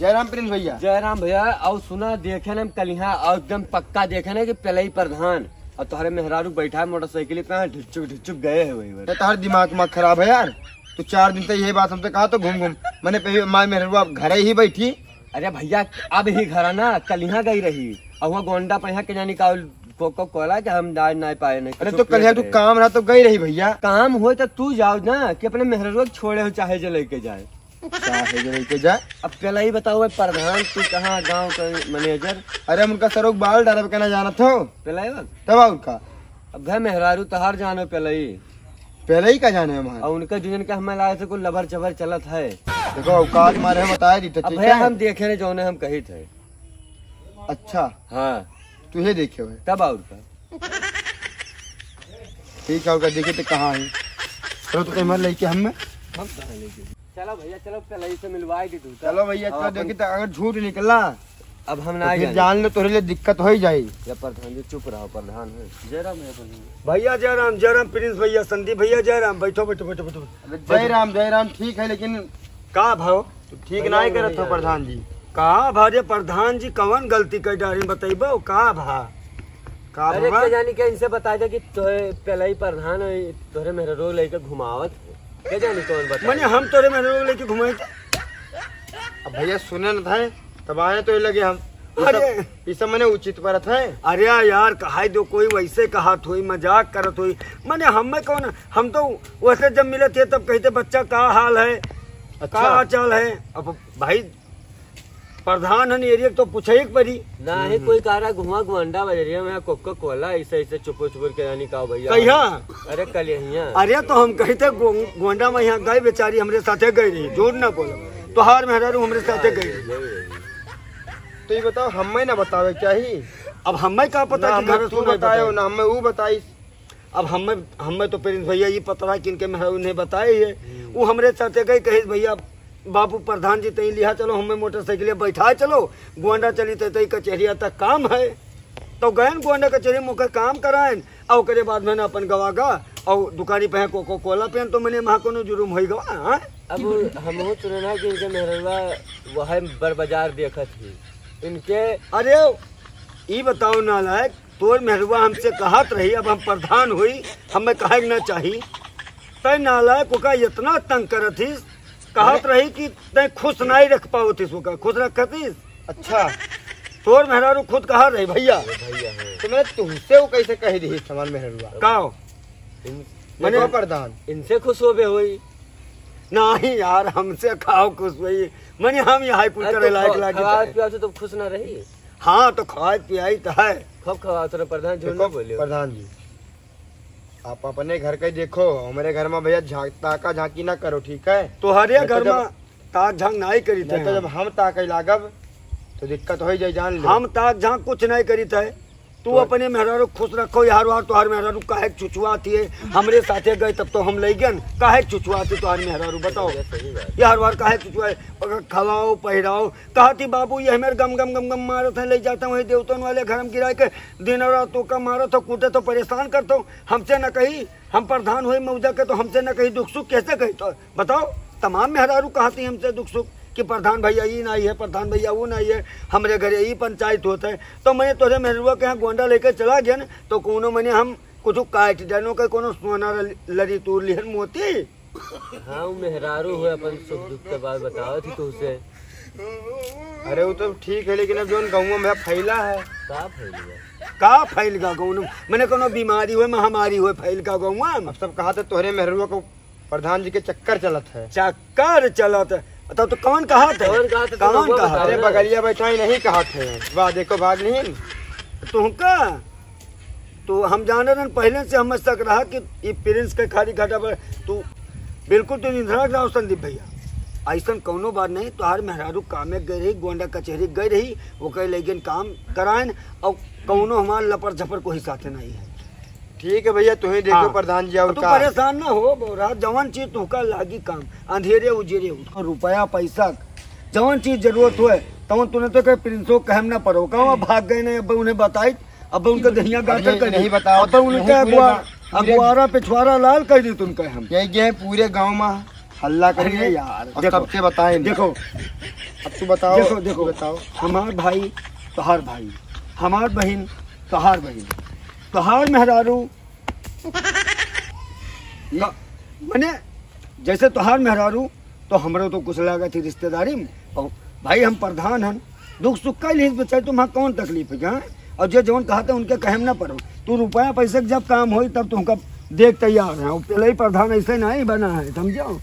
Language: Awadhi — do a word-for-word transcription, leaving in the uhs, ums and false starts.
जय राम प्रिंस भैया। जय राम भैया। और सुना, देखे ना हम कलिहा, और एकदम पक्का देखे ना कि पेलई प्रधान और तोहरे मेहरारू बैठा है मोटरसाइकिल पे, हाँ, ढिचुक ढिचुक गए है वही बार। ये तोहर दिमाग उमाग खराब है यार। तू चार दिन से यही बात हमसे कहा तो घूम घूम, मैंने पे माई मेहरारू अब घरे ही बैठी। अरे भैया, अब ही घर ना, कलिहा गई रही, और वहाँ गोंडा पर यहाँ के जानी का कोको कोला के हम डाल ना पाए नहीं, अरे कुछ तो कलिहा तू काम रहा तो गई रही भैया। काम हो तो तू जाओ ना कि अपने मेहरारू छोड़े हो, चाहे जो लेके जाए। चाहे जो लेके जाए। अब पेलई बताओ, प्रधान तू कहाँ, गाँव का मैनेजर? अरे हम उनका सरोक बाल डालब के ना जानत हो। पेलई बा? तब और का? अब घर मेहरारू तोहार जानो पेलई। पेलई का जाने हमार? और उनका जुनन का हमें लागे से कोई लभर चभर चलत है। देखो औकात मारे हम बताए दी तो अब ठीक भैया है। हम देखे नहीं जौने हम कही थे। अच्छा। हाँ। तू ये देखे हुए। तब और का? ठीक है, और का देखे तो कहाँ है? चलो तो कहीं मत लेके हम में। हम कहाँ लेके? चलो भैया, चलो पेलई से मिलवाई दी तू। चलो भैया, और चलो अपन देखी तो अगर झूठ निकला अब हम तो ना फिर जाने। जान लो तोरे लिए दिक्कत हो ही जाई। या प्रधान जी चुप रहो, प्रधान है। जय राम भैया, प्रधान। भैया जय राम, जय राम प्रिंस भैया, संदीप भैया जय राम। बैठो, बैठो, बैठो, बैठो। अबे जय राम, जय राम ठीक है, लेकिन का भाव? ठीक नहीं करत हो प्रधान जी। का भा रे प्रधान जी, कवन गलती कर डारे बताइबो? का भा? का अरे भा? के जानी के इनसे बता दे कि तोरे पेलई प्रधान है, तोरे मेहरारू लेके घुमावत है। के जानी कौन बता मने दे। हम तोरे मेहरारू लेके घुमाई थे? अब भैया सुने न था, तब आए तो ये लगे हम। ये सब, अरे। ये सब मने उचित परत है। अरे यार, कहाई दो कोई वैसे कहत होई, मजाक करत होई। मने हमें कौन, हम तो वैसे जब मिलत है तब कहते बच्चा का हाल है, अच्छा। का हाल चाल है। अब भाई प्रधान हन एरिया तो पूछे एक परी। ना ही हम्म। कोई कह रहा घुमा गुंडा बजरिया में कोको कोला ऐसे ऐसे चुपुर चुपुर के जानी का भैया। कहिया? अरे कल यहिया। अरे तो हम कही थे गो-, गोंडा में यहाँ गए बेचारी हमरे साथे गई रही, झूठ ना बोलो। तोहार मेहरारू हमरे साथे गई रही। तो ये बताओ हमें ना बतावे क्या ही? अब हमें का पता ना कि हमें घर तू सुना बतायो, बताए। ना हमें वो बताई। अब हमें, हमें तो प्रिंस भैया ये पता रहा कि इनके मेहरारू ने बताए है। हम्म। वो हमरे साथे गई कही भैया बाबू प्रधान जी तई लिहा चलो, हमें मोटरसाइकिल बैठा चलो, गोंडा चली तो तई कचहरिया तक काम है। तो गयन गोंडा कचहरी मुकर काम करायन, और ओकरे बाद में अपन गवा गा, और दुकानी पे है कोको कोला पेन, तो मने वहाँ कोनो जुर्म होई गवा, हाँ? अब हमहू सुनना कि इनके मेहरवा वह बर बाजार देखत ही। इनके अरे, ई बताओ नालायक, तोर मेहरवा हमसे कहत रही, अब हम प्रधान होई, हमें कहे के ना चाही। तै नालायक ओका इतना तंग करत हिस, कहत अरे। रही कि तै खुश नाई रख पावत हिस ओका, खुश रखत हिस। अच्छा, तोर मेहरारू खुद कहा रही, "भैया, ये भैया है। तो मैंने तुमसे वो कैसे कह दी हमार मेहरवा?" काओ? इन-, मने देखो प्रधान। इनसे खुश होबे होई। नहीं यार, हमसे खाओ खुश होई। मने हम यहाँ कुल अरे करे तो लायक खवा-, लागे खवाए तो। पियाए से तो खुश ना रही। हाँ, तो खवाए पियाई तो है। खूब खवाओ, तो प्रधान झूठ देखो, ना बोलियो। प्रधान जी, आप अपने घर का ही देखो, हमारे घर में भैया झांक, ताका झांकी ना करो, ठीक है? तोहरे नहीं तो घर जब, में ताक झांक नाई करी नहीं थे तो हम। जब हम ताके लागब, तो दिक्कत हो ही जाए, जान लो। हम ताक झांक कुछ नहीं करी थे। तू तो अपने मेहरारू खुश रखो, यार वार तोहार मेहरारू काहे के चुचुआती है? हमरे साथे गए तब तो हम लई गन, काहे के चुचुआती तोहार मेहरारू बताओ? ये सही बात। यार वार काहे के चुचुआए? ओकर खवाओ, पहिराओ, कहती बाबू ये हमारे गम गम गम गम मारत है, ले जाता हूँ देवतन वाले घर में गिराए के, दिन और रात तो का मारत हो, कूटे तो परेशान करता हूँ, हमसे न कही, हम प्रधान होई मौजा के तो हमसे न कही दुख सुख कैसे कही तो बताओ? तमाम मेहरारू कहती हमसे दुख सुख कि प्रधान भैया ई नाई है, प्रधान भैया वो नाई है, हमरे घरे ई पंचायत होत है। तो मैं तोरे मेहरुआ के यहाँ गोंडा लेके चला गया न, तो कोनो मने हम कुछ काट देनो के कोनो सोना ल-, लड़ी तोड़ लिहन मोती। हाँ, वो मेहरारू हुए अपन सुख दुख के बात बतावत ही तुझसे। अरे वो तो ठीक है, लेकिन अब जौन गाँव में फैला है। का फैल गया? का फैल गा गाँव में? मने कोनो बीमारी हुए, महामारी हुए, फैल गा गाँव में? अब सब कहा थे तोहरे मेहरुआ को प्रधान जी के चक्कर चलत है। चक्कर चलत है? तब तो कौन कहा थे? कौन कहा थे? कौन कहा थे? अरे बगलिया बैठा ही नहीं कहा थे। वाह, देखो भाग नहीं। तुमका तो हम जाने रहन, पहले से हमें शक रहा कि ये प्रिंस के खाली घाटा पर तू बिल्कुल तू निधरा जाओ संदीप भैया। ऐसन कौनो बात नहीं, तोहार मेहरारू कामे गई रही, गोंडा कचहरी गई रही, वो कहे लेकिन काम कराएन और कौनो हमार लपर झपर कोई साथ नहीं है। ठीक है भैया, तू ही देखो हाँ। प्रधान जी और तू का। परेशान ना हो बौरा, जवन चीज तुका लागी काम, अंधेरे उजेरे, उसको रुपया पैसा, जवन चीज जरूरत होए, तवन तूने तो कहे प्रिंसो कहम ना पड़ो, कहवा भाग गए नहीं, अब उन्हें बताई, अब उनके दहिया अब गाटर ये कर नहीं दी। बताओ, अब उनके यही पूरे अगुआ-, गा-, पूरे अगुआरा पिछवारा लाल कर दी तुमके हम। यही ये पूरे गाँव में हल्ला करिए अरे, यार। और देखो, सबके बताएं। देखो, अब तू बताओ, देखो, तू देखो, बताओ। हमार भाई, तोहार भाई, हमार बहिन, तोहार बहिन, तोहार मेहरारू, ये मने, जैसे तोहार मेहरारू, तो हमरो तो कुछ लागत ही रिश्तेदारी में। और भाई, हम प्रधान हन, दुख सुख का लिहिस बेचारे, तुम्हारा कौन तकलीफ है, हाँ? और जे जौन कहत है, उनके कहे में ना पड़ो। तू रुपया पैसे के जब काम होई, तब तुमका देख तैयार है। और पहले ही प्रधान ऐसे नहीं बना है, समझो?